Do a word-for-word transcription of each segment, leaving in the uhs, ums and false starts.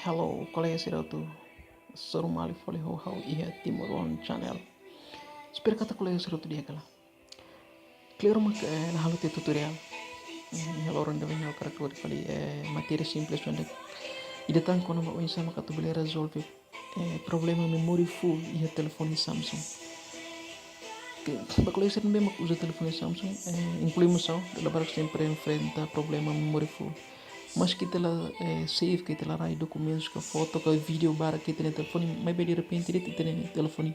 Halo, kolega sira hotu, hasoru malu fali ho ha'u iha Timor One Channel. Espera katak kolega sira hotu di'ak hela. Kleur mak, eh, la halo tiha tutorial. Hmm, iha loron ida-ne'e ha'u hakarak hodi fali, eh, matéria simples ida. Ida tan kona-ba oinsá mak atu bele rezolve, eh, problema memory full iha telefone Samsung. Ke, ba kolega sira ne'ebé mak uza telefone Samsung, eh, inklui mós ha'u, dala barak sempre enfrenta problema memory full. Maske ita la, eh, save ka ita la rai dokumentus ka foto ka vídeo barak iha ita-nia telefone, maibé derrepente de'it ita-nia telefone,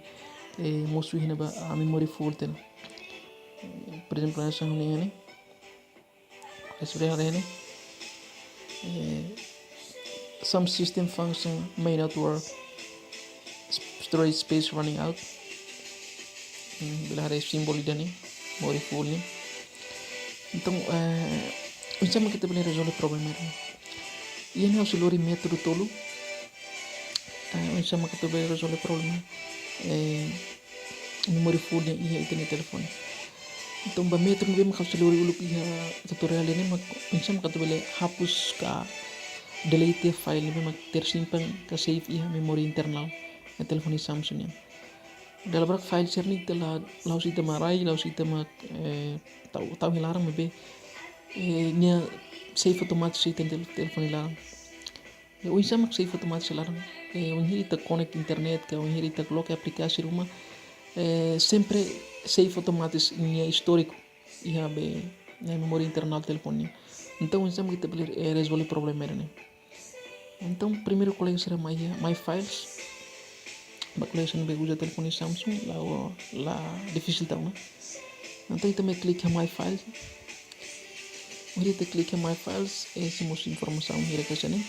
eh, mosu iha ne'ebá, ah, memory full tiha ona. Eh, por ezemplu, hanesan ne'e, ita bele haree ne'e. Eh, some system function may not work. Sp-, storage space running out. Hmm, bele haree símbolu ida-ne'e, memory full ne'e. Entaun, eh, oinsá mak ita bele rezolve problema ne'e? Iha ne'e ha'u sei lori métodu tolu. Eh, oinsá mak ita bele rezolve problema, eh, memory full nian iha ita-nia telefone. Entaun, ba métodu ne'ebé mak ha'u sei lori uluk iha tutorial ne'e mak oinsá mak ita bele hapus ka delete file ne'ebé mak tersimpan ka save iha memory internal iha telefone Samsung nian. Dala barak file sira-ne'e ita la, la'ós ita mak rai, la'ós ita mak, eh, tau, tau iha laran, maibé, eh, nia save otomatis iha ita-nia tel-, telefone laran. Eh, oinsá mak save otomatis iha laran? Eh, wainhira ita connect internet ka wainhira ita loke aplikasi ruma, eh, sempre save otomatis nia istóriku iha be, eh, memory internal telefone nian. Entaun, oinsá mak ita bele, eh, rezolve problema ne'e? Entaun, primeiru kolega sira mai iha My Files. Ba kolega sira ne'ebé uza telefone Samsung, la, la difisil tau ona. Entaun, ita mai klik iha My Files. Wainhira ita klik iha My Files, eh, sei mosu informasaun hirak hanesan ne'e.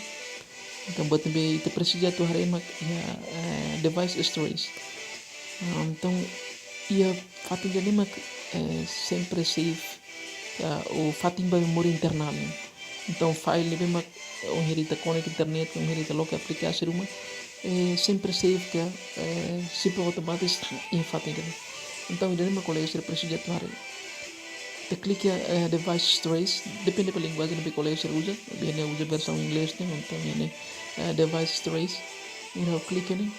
Entaun, buat ne'ebé ita presiza atu haree mak iha, eh, device storage. Ah, entaun, iha fatin ida-ne'e mak, eh, sempre save, ah, ou fatin ba memory internal nian. Entaun, file ne'ebé mak, eh, wainhira ita connect internet, wainhira ita loke aplikasi ruma, eh, sempre save ka, eh, simpan otomatis iha fatin ida-ne'e. Entaun, ida-ne'e mak kolega sira presiza atu haree. Ita klik iha, eh, device storage, depende ba linguajen ne'ebé kolega sira uza, maibé ha'u uza versaun inglés nian, entaun ne'e, eh, device storage, ha'u klik iha ne'e,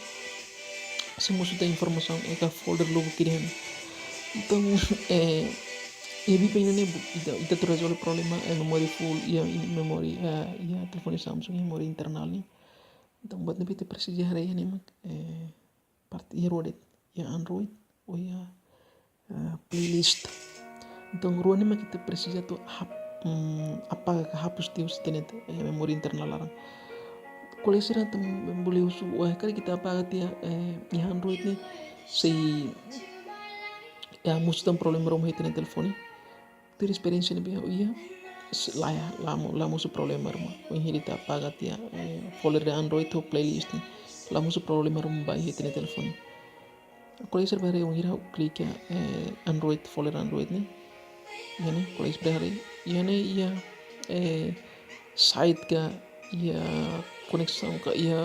sei mosu tan informasaun ka folder lubuk ida-ne'e. Entaun, eh, iha biban ida-ne'e, ita, ita atu rezolve problema, eh, memory full, iha, iha memory, eh, iha telefone Samsung, iha memory internal nian. Entaun, buat ne'ebé ita presiza haree iha ne'e mak, eh, parte iha rua de'it, iha Android ou iha, eh, playlist. Entaun, rua ne'e mak ita presiza atu hap-, mm, apaga ka hapus tiha husi ita-nia, eh, memory internal laran. Kolega sira atu bele husu, wah, karik ita apaga tiha, eh, iha Android ne'e sei, eh, mosu tan problema ruma iha ita-nia telefone? Tuir esperiénsia ne'ebé ha'u iha, s-, la iha, la mo-, la mosu problema ruma. Wainhira ita apaga tiha, eh, folder Android ou playlist ne'e, la mosu problema ruma ba iha ita-nia telefone. Kolega sira bele haree wainhira ha'u klik iha, eh, Android, folder Android ne'e. Iha ne'e, kolega sira bele haree. Iha ne'e iha, eh, site ka, iha koneksaun ka, iha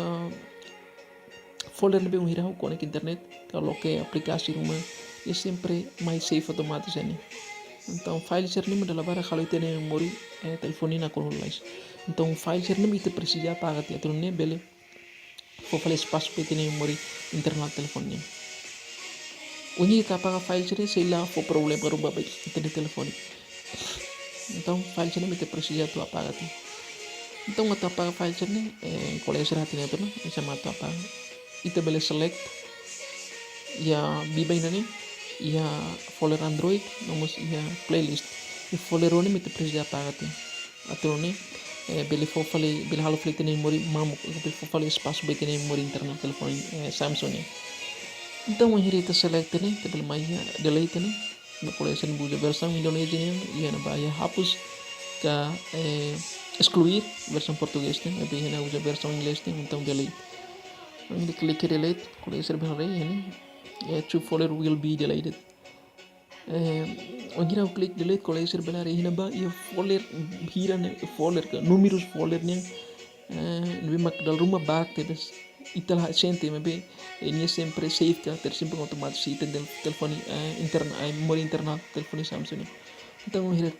folder ne'ebé wainhira ha'u connect internet, ka loke aplikasi ruma, iha sempre mai save otomatis iha ne'e. Entaun, file sira-ne'e mak dala barak halo ita-nia memory, eh, telefone nakonu lalais. Entaun, file sira-ne'e mak ita presiza apaga tiha, atu nune'e bele fó fali espasu ba ita-nia memory internal telefone nian. Wainhira ita apaga file sira-ne'e, sei la fó problema ruma ba ita-nia telefone. Entaun, file sira-ne'e mak ita presiza atu apaga tiha. Entaun, atu apaga file sira-ne'e, eh, kolega sira hatene atu nune'e, oinsá mak atu apaga. Ita bele select iha biban ida-ne'e, iha folder Android, no mós iha playlist. Iha folder rua ne'e mak ita presiza apaga tiha. Atu nune'e, eh, bele fó fali, bele halo fali ita-nia memory mamuk, bele fó fali espasu ba ita-nia memory internal telefone, eh, Samsung nian. Entaun, wainhira ita select ne'e, ita bele mai iha delete ne'e. Ba kolega sira ne'ebé uza versaun Indonézia nian, iha ne'ebá iha hapus ka, eh, excluir, versaun portugés nian, maibé iha ne'e uza versaun inglés nian, entaun delete. Wainhira klik delete, kolega sira bele haree iha ne'e, eh, two folder will be deleted. Eh, wainhira klik delete, kolega sira bele haree iha ne'ebá iha folder, hira ne'e folder ka, númerus folder nian, eh, ne'ebé mak dala ruma barak tebes. Ita la sente, maibé, eh, nia sempre save ka, tersimpan otomatis iha ita-nia tel-, telefone, eh, interna-, eh, memory internal telefone Samsung nian. Entaun, wainhira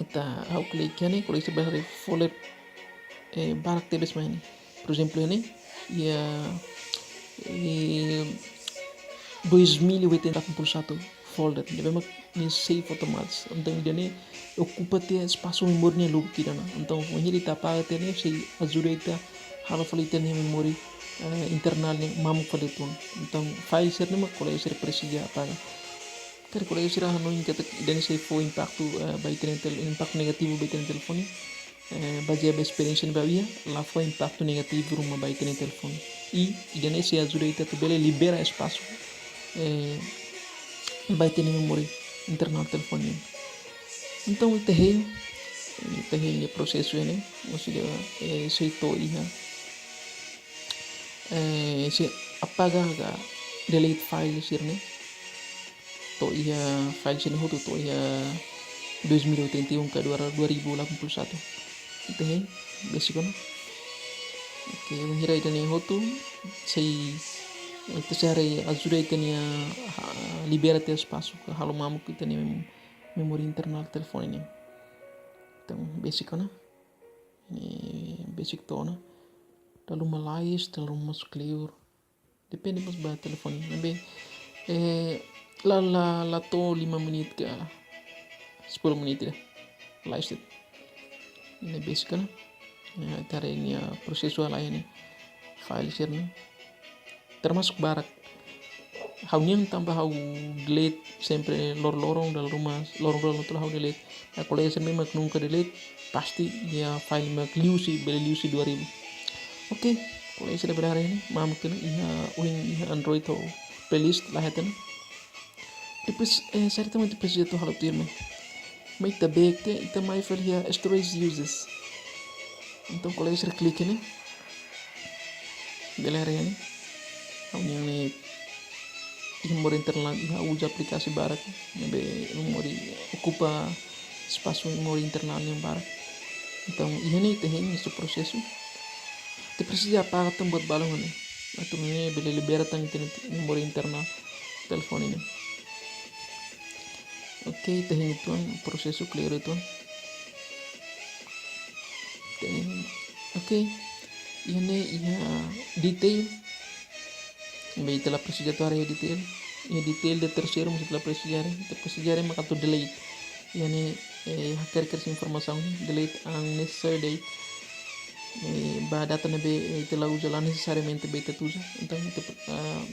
ita ha'u klik iha ne'e, kolega sira bele haree folder, eh, barak tebes mai ne'e. Por ezemplu, ne'e, iha, eh, dois mil e oitenta e sete folder, ne'ebé mak nia save automatis. Entaun, ida-ne'e okupa tiha espasu memória ne'e lubuk ida ona. Entaun, wainhira ita apaga tiha ne'e, sei ajuda ita halo fali ita-nia memória, eh, internal ne'e mamuk fali uitoan. Entaun, file sira-ne'e mak kolega sira presiza apaga. Karik kolega sira hanoin katak ida-ne'e sei fó impaktu, eh, ba ita-nia tel-, impaktu negativu ba ita-nia telefone, eh, bazeia ba esperiénsia ne'ebé iha, la fó impaktu negativu ruma ba ita-nia telefone. I ida-ne'e sei ajuda ita atu bele libera espasu, eh, ba ita-nia memória internal telefone. Entaun, ita hein, ita hein nia prosesu ne'e, maksudnya, eh, sei to'o iha, eh, sei apaga ka delete file sira-ne'e. To'o iha file sira-ne'e hotu, to'o iha dois mil e oitenta e um ka dua, dua ribu delapan puluh satu. Ita hein, basic ona. Oke, wainhira ida-ne'e hotu, sei, ita sei haree ajuda ita-nia, ha, libera tiha espasu ka halo mamuk ita-nia mem-, memória internal telefone ne'e. Entaun, basic ona. Ne'e basic to'o ona. Dala ruma lalais, dala ruma mós kleur. Depende mós ba telefone. Ne'ebé, eh, la, la, la to'o lima menit ka sepuluh menit ida. Lalais de'it. Ne'e basic ona. Ya, ita haree nia prosesu halai ne'e. File sira-ne'e. Termasuk barak. Ha'u-nian tanba ha'u delete sempre lor-loron, dala ruma, loron-loron hotu ha'u delete. Nah, kolega sira ne'ebé mak nunka delete, pasti nia file mak liu husi, bele liu husi dua ribu. Oke, kolega sira bele haree ne'e, mamuk tiha ona, iha, ohin iha Android ho playlist la hetan. Depois, eh, saida mak ita presiza atu halo tuirmai. Mai ita back tiha, ita mai fali iha storage uses. Entaun, kolega sira klik ne'e. Bele haree ne'e. Ha'u-nian ne'e iha memória internal, iha uza aplikasi barak, ne'ebé memória okupa espasu memória internal ne'e barak. Entaun, iha ne'e ita hein nia prosesu. Ita presiza apaga tan buat balun ne'e. Atu nune'e bele libera tan ita-nia memória internal telefone ne'e. Oke, ita hein uitoan, prosesu kleur uitoan. Ita hein, oke, iha ne'e iha detail. Ne'ebé ita la presiza atu haree iha detail. Iha detail ida terseiru mós ita la presiza haree. Ita presiza haree maka atu delete. Iha ne'e, eh, hakerek informasaun, delete unnecessary data. Eh, ba data ne'ebé, eh, ita la uza, la nesesariamente ba ita atu uza. Entaun, ita, ah,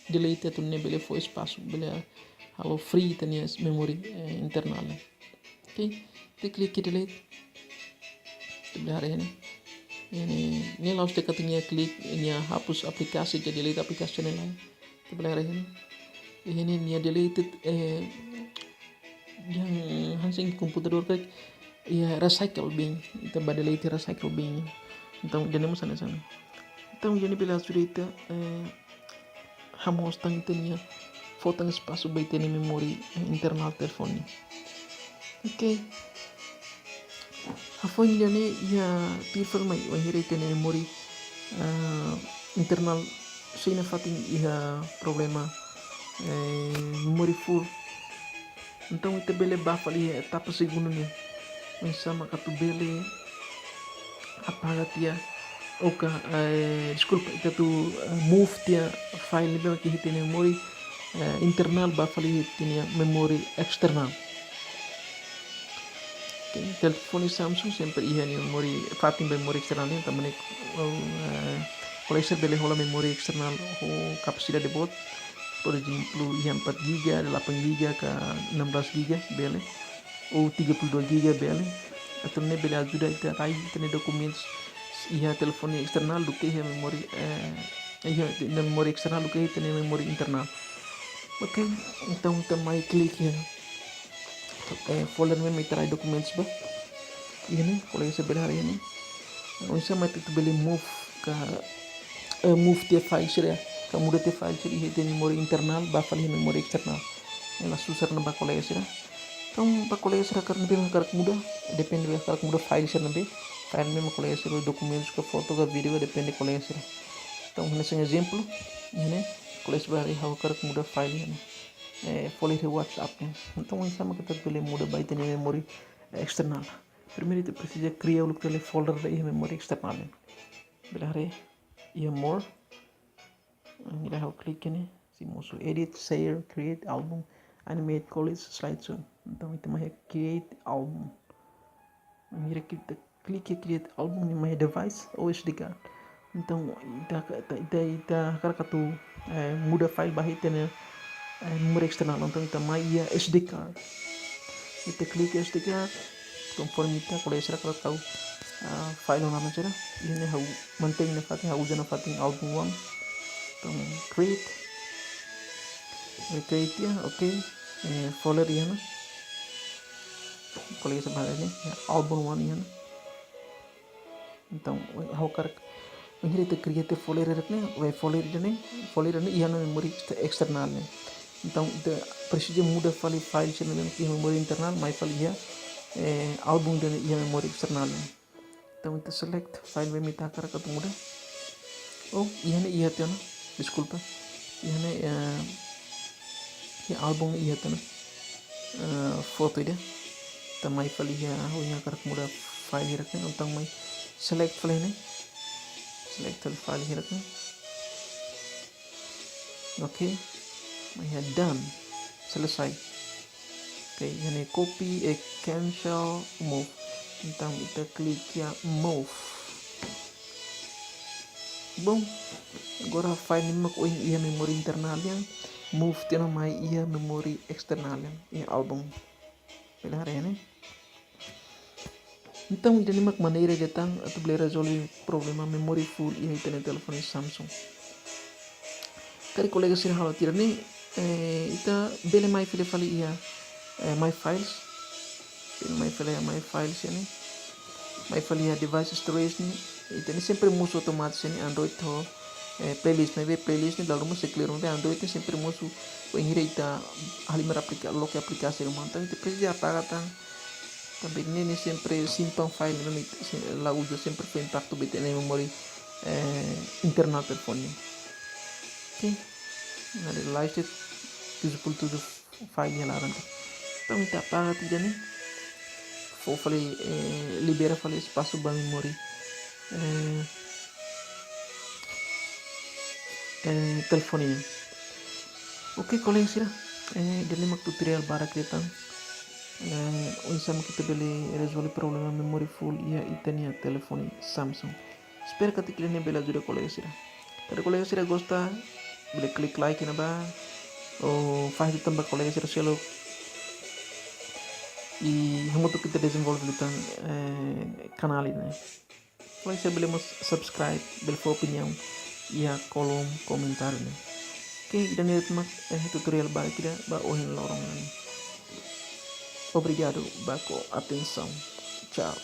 delete atu nune'e bele fó espasu, bele halo free ita-nia memória, eh, internal ne'e. Oke, ita klik delete. Ita bele haree ne'e. Ne'e, ne'e la'ós de'it katak nia klik, nia hapus aplikasi, ka delete aplikasi ne'e lae. Ita bele haree ne'e. Ne'e, ne'e nia deleted, eh, yang hanesan komputadór karik, iha recycle bin, ita bá delete recycle bin. Entaun, ida-ne'e mós hanesan ne'e. Entaun, ida-ne'e bele ajuda ita, eh, hamoos tan ita-nia fó tan espasu ba ita-nia memória, eh, internal telefone. Oke. Hafoin ida-ne'e iha tuir fali mai, wainhira ita-nia memória, eh, internal sei nafatin iha problema, eh, memory full. Entaun, ita bele bá fali iha etapa segundu nian. Oinsá maka atu bele apaga tiha, ou ka, eh, deskulpa, ita atu, eh, move tiha file ne'ebé mak iha ita-nia memory, eh, internal bá fali iha ita-nia memory external. Oke, telefone Samsung sempre iha nia memory, fatin ba memory external nian, tanba ne'e, eh, kolega sira bele hola memory external ho kapasidade boot, por ezemplu, iha empat giga, delapan giga, ka enam belas giga, bele. Ou tiga puluh dua giga, bele. Atu nune'e bele ajuda ita rai ita-nia dokumentus iha telefone external duké iha memory, eh, iha, iha memory external duké iha ita-nia memory internal. Oke, entaun ita mai klik iha, eh, folder ne'ebé mak ita rai dokumentus ba. Iha ne'e, kolega sira bele haree iha ne'e. Oinsá mak ita bele move ka, eh, move tiha file sira, ka muda tiha file sira iha ita-nia memory internal bá fali iha memory external. Ne'e la susar ona ba kolega sira. Entaun, ba kolega sira karik ne'ebé mak hakarak muda, depende ba hakarak muda file sira ne'ebé. File ne'ebé mak kolega sira, dokumentus ka foto ka vídeo, depende kolega sira. Entaun, hanesan ezemplu, iha ne'e, kolega sira haree ha'u hakarak muda file iha ne'e. Eh, folder WhatsApp ne'e. Entaun, oinsá maka ita bele muda ba ita-nia memory, eh, external. Primeiru ita presiza kria uluk tiha folder iha memory external ne'e. Bele haree iha more. Ita ha'u klik iha ne'e, sei mosu edit, share, create album, animate, collage, slideshow. Entaun ita mai create album. Bainhira ita klik iha create album, nia mai device ou S D card. Entaun ita, ita, ita, ita hakarak atu, eh, muda file ba ita-nia, eh, memory external. Entaun ita mai iha S D card. Ita klik S D card, konforme ita kolega sira hakarak tau, ah, file ona sira. Iha ne'e ha'u mantein nafatin, ha'u uza nafatin album one. Entaun create. Ita create iha, oke. Eh, folder iha ne'e. Kolega sira bele haree ne'e, iha album one iha ne'e. Entaun ha'u hakarak, bainhira ita create folder hirak ne'e, folder ne'e, folder ne'e iha ona memory external ne'e. Entaun ita presiza muda fali file sira ne'ebé iha memory internal, mai fali iha, eh, album ne'ebé iha memory external ne'e. Entaun ita select file ne'ebé ita hakarak atu muda. Oh, iha ne'e iha tiha ona. Deskulpa. Iha ne'e, eh, iha album iha tiha ona. Eh, foto ida. Ita mai fali iha, oh, ita hakarak muda file hirak ne'e, entaun mai select fali ne'e. Select fali file hirak ne'e. Oke. Mai iha done. Selesai. Oke, iha ne'e copy, eh, cancel, move. Entaun ita klik iha move. Bom, agora file ne'ebé mak ohin iha memory internal nian, move tiha ona mai iha memory external nian, iha album. Bele haree ne'e. Entaun ida-ne'e mak maneira ida tan atu bele rezolve problema memory full iha ita-nia telefone Samsung. Karik kolega sira halo tiha ne'e, eh, ita bele mai fila fali iha, eh, My Files. Bele mai fila iha My Files iha ne'e. Mai fali iha device storage ne'e. Ita-nia sempre mosu otomatis iha ne'e Android ho, eh, playlist, maibé playlist ne'e dala ruma sei clear, maibé Android ne'e sempre mosu bainhira ita halimar aplika-, loke aplikasi ruma. Entaun ita presiza apaga tan. Tanba ne'e ne'e sempre simpan file ne'ebé ita la uza sempre fó impaktu ba ita-nia memory, eh, internal telefone. Oke. Nah, dari live tujuh puluh tujuh file iha laran. Entaun ita apaga tiha ne'e. Fó fali, eh, libera fali espasu ba memory, eh, eh, telefone nian. Oke, kolega sira, eh, ida-ne'e mak tutorial badak ida tan. Eh, oinsá mak ita bele rezolve problema memory full iha ita-nia telefone Samsung. Espera katak ida-ne'e bele ajuda kolega sira. Karik kolega sira gosta, bele klik like iha ne'ebá, ou fahe tan ba kolega sira seluk. I hamutuk ita dezenvolve liután, eh, kanál ne'e. Kolega sira bele mós subscribe, bele fó opiniaun iha kolom komentáriu ne'e. Oke, ida-ne'e mak, eh, tutorial badak ida ba ohin loron ne'e. Obrigadu ba sua atensaun. Tchau.